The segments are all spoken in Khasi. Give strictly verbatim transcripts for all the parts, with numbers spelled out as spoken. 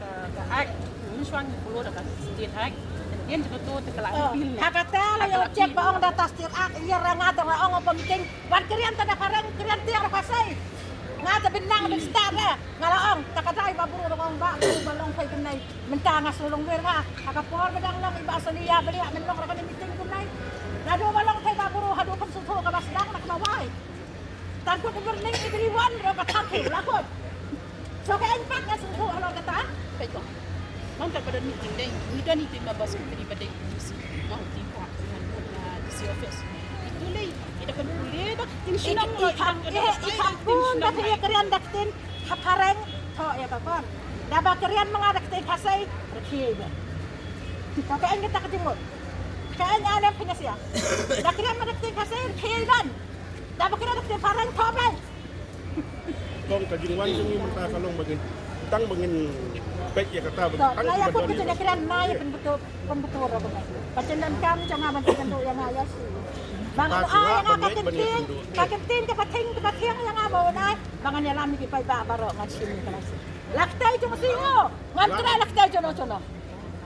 Ka, ka Act, ngi shuwa ngi follow da ka State Act. Hadien jong kato te ka la repeal ne. Ha kata la ïoh check ba ong da ta State Act, ïa ra nga te nga ong ba meeting ban kren te da phareng, kren te da phasei. Nga te bynang bynstad re. Nga la ong ta ka dei ba bru da ong ba bru ba long phai bynai. Mynta nga shu long wer nga. Ha ka por ba dang long i Bah Sonia ba ïa men long ra ka meeting bynai. Naduh ba long phai ba bru haduh phin sngewthuh kaba sdang na kaba wai. Tang kut i burning i bri wan ro ka tang kut la kut. So ka en pat nga sngewthuh halor kata. Peit ko. Nang ta pada meeting dei, ni da ni ti ma bas kutri ba dei D C. Nang ti ko ngan ko na D C office. Itu lei, ita kan boleh dah. Tin shinam i, i, i, i, i, pun da kri kri da ktin ha phareng tho ïa ka kon. Da ba kri ma nga da ktin phasei, rkhie ban. Ka ka en kata ka jingmut. Ka en alam pinasia. Da kri ma da ktin phasei, rkhie ban. Da ba kri da ktin phareng tho ban. Kong ka jingwan jong ngi mynta ka long ba ngin tang ba ngin peit ïa kata ba tang la ïa kut ba ngin kren na ïa pynbynta pynbynta ra ba ngi. Ba chen donkam jong nga ban pynbynta ïa nga ïa shi. Ba nga ai nga ka ktien ka ktien ka pateng ka pateng ïa nga ba nai ba ngan ïalam ïa ki paidbah baroh ngan shim ïa ka lashai. Lak tai jong si ngo ngan kra lak tai jong no jong no.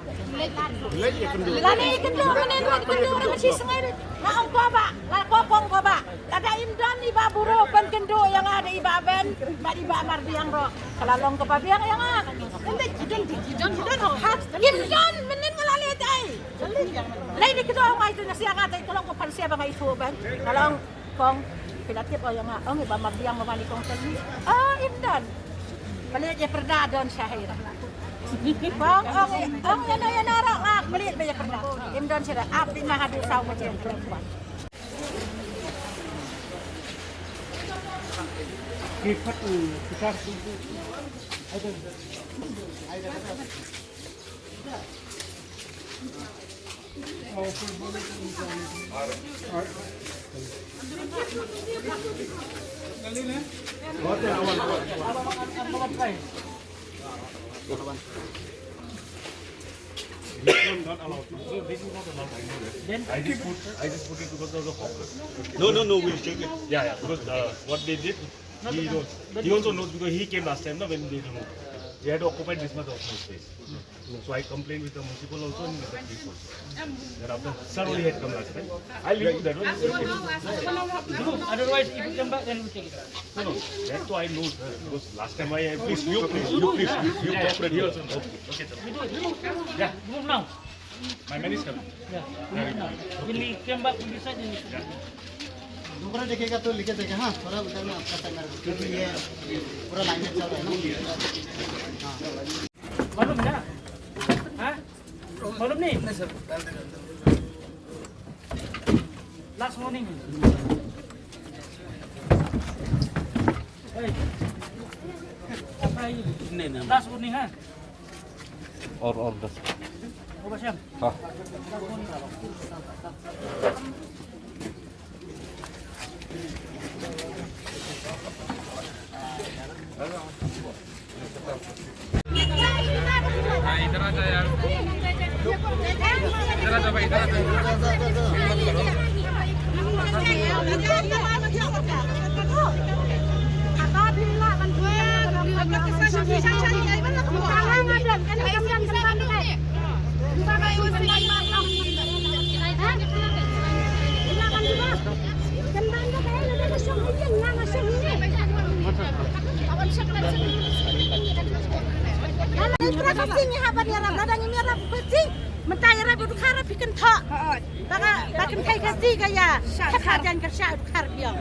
Lane i kynduh, lane i kynduh, lane i kynduh, lane i kynduh, lane i kynduh. Nga ong ko ba, nga ko kong ko ba. Lada im don i Bah Buro pynkynduh ïa nga da i Bah Ben, bad i Bah Marbiang ruh. Ka la long kaba biang ïa nga. Ha, im don mynnin nga la leh tai. Lane i kynduh nga itu na sia nga tai ka long ko pynsia ba nga itu ban. Ka long Kong, phi la tip o ïa nga, ong i Bah Marbiang ba mani kong teli. Ah, im don. Balei ïa pyrda don shahir. Kong, ong i, ong ïa na ïa na ra nga, balei ba ïa pyrda. Im don shahir, ap di ma haduh saw baje. Ki pat, ki pat. This one not allowed. This is not allowed, I know that. I just put, I just put it because of the hawker. No, no, no, we'll check it. Yeah, yeah, because, uh, what they did, he knows. He also knows because he came last time, no, when they removed. They had occupied this much of my space. So I complained with the municipal also and with the police also. Then after, sir only had come last time. I'll remove that one. Remove. Otherwise, if you come back, then we take it out. No, no. That too I know, sir. Because last time I, please, you, please, you, please, you, you cooperate here also. Okay, okay, sir. We do it. Remove. Yeah. Remove now. My man is coming. Yeah. Remove now. When we came back, we decide. Yeah. दूसरा देखेगा तो लेके देगा, हाँ, थोड़ा उधर में आपका टाइम है, क्योंकि ये पूरा लाइन में चल रहा है ना। हाँ। मालूम है ना? हाँ? मालूम नहीं? नहीं सर। लास्ट वार्निंग है। ए, आपका ये नहीं, नहीं। लास्ट वार्निंग है। और, और दस। ओ बस। हाँ। हाँ, इधर आ जाओ यार। इधर आ जाओ भाई, इधर आ जाओ। Mynta ïarap u dkhar phi kynthoh. Ba ka, ba kynthei Khasi ka ïa. Ka kha jan ka shah u dkhar phi ong.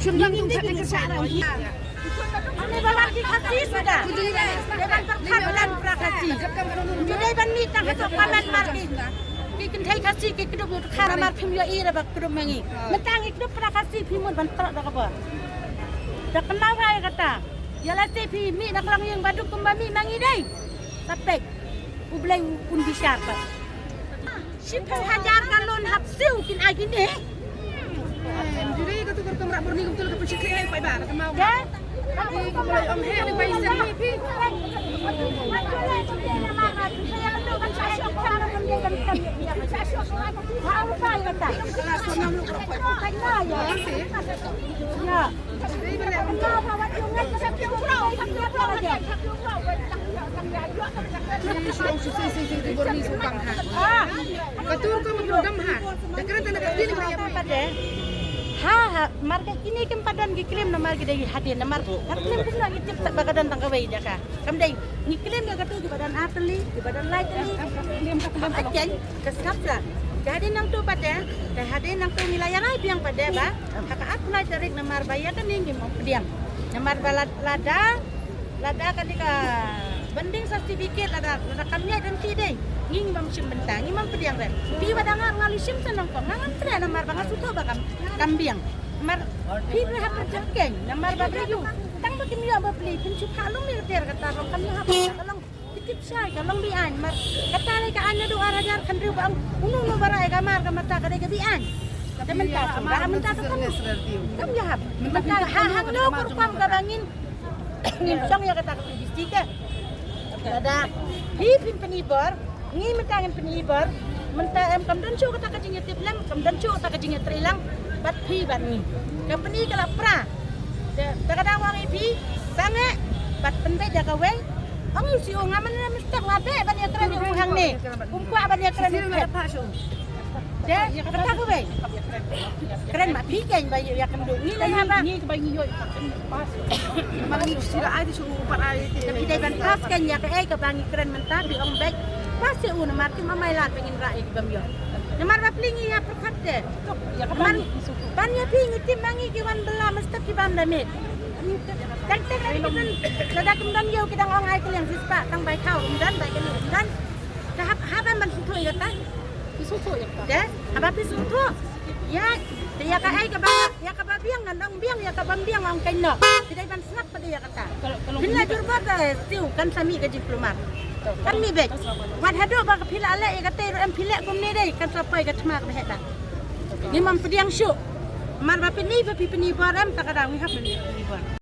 Shun dang tung chat ka shah. Ani ba wan ki Khasi suda. Dei ban pyrkhat ban pra Khasi. Ju dei ban mih tang ka comment mar ki. Ki kynthei Khasi ki kdup u dkhar mar phim ïohi ra ba kdup ma ngi. Mynta ngi kdup pra Khasi phi mut ban trok da kaba. Da kynmaw rai kata. Ïa lade phi mih na khlong ïing ba duk kumba mih ma ngi dei. Sa peit. U Blei un bishar pat. Shiphew hajar ka loan hap siew kin ai kine. Em, juri ka tu ka kamra burni kum tu ka pun shikhe ai pai ba, ka mau. Ya. Ni ka mulai ong he ni pai sen ni phi. Ha, pai kata. Ala sonam lu ko. Ya. Ha, ha, mar ka kine kim pat don ki klim namar ki dei hadien namar. Ka klim kim don ki tip ba ka don tang kawei jaka. Kam dei, ngi klim ïa katu ki ba don ar tylli, ki ba don lai tylli. Ka sngap sa. Ka hadien nangtu pat de, ka hadien nangtu ngi la ïalai biang pat de ba. Ha ka arphew lai tarik namar ba ïa kane ngim ong pdiang. Namar ba la-, lada, lada kane ka bonding certificate lada, lada kam ïai don ki dei. Ngi ngim ong shim bynta, ngim ong pdiang re. Phi ba dang nga ngali shim sa nongpong, nga ngam treh namar ba nga sngewthuh ba kam, kam biang. Namar phi ba hap pyrjah keiñ, namar ba briew. Tang ba kim ïoh ba pli, phin shu phah lum ïa ka ter kata, ba kam ïoh hap ka long. Ki tip shai ka long biang mar. Kata lei ka aiñ naduh ar hajar khyndai ba ong unu unu ba rai ka mar ka mata ka dei ka biang. Te mynta ka mar mynta ka kam. Kam ïahap. Mynta ha hangno ka rukom ka ba ngin. Ngin shong ïa kata ka publicity ka. Lada phi phin pyni bor, ngi mynta ngin pyni bor. Mynta em kam don shuh kata ka jingïatip lem, kam don shuh kata ka jingïatrei lang bad phi bad ngi. Ka pyni ka la pra. Te, te ka dang ong ïa phi, sangeh bad pynbeit da kawei. Ong ïa u C E O nga man la mynstep nga beh ban ïakren ïa u hangne. Um kwah ban ïakren ïa u phet. Te, kata kawei. Kren ma phi keiñ ba ïa kynduh ngi la ïa ba. Ngi ba ngi ïoh. Mar ngi sila ai tu shu pat ai. Te phi dei ban pass keiñ ïa kaei kaba ngi kren mynta phi ong beit. Pass ïa u namar kim amai lad ba ngin rah ïa ki bym ïoh. Namar ba pli ngi ïa pyrkhat te. Ban, ban ïa phi ngi tip ma ngi ki wan bylla mynstep ki bam da miet. Teng teng lada kim don, lada kim don ïew ki dang ong ai kylliang shispah tang bai thaw um don bai kylliang um don. Te hap, hap em ban sngewthuh ïa kata. Te haba phi sngewthuh ïa, te ïa kaei kaba, ïa kaba biang ngan ong biang, ïa kaba ym biang ong keiñ noh. Phi dei ban sngap pat ïa kata. Phin la jur bor da siew kan sa mih ka jingkulmar. Kan mih beit. Wat haduh ba ka phi la leh ïa kata ruh em phi leh kumne dei kan sa poi ka thma ka ba heh da. Ngim ong pdiang shuh. Mar ba pyni ba phi pyni bor em ta ka daw ngi hap pyni bor.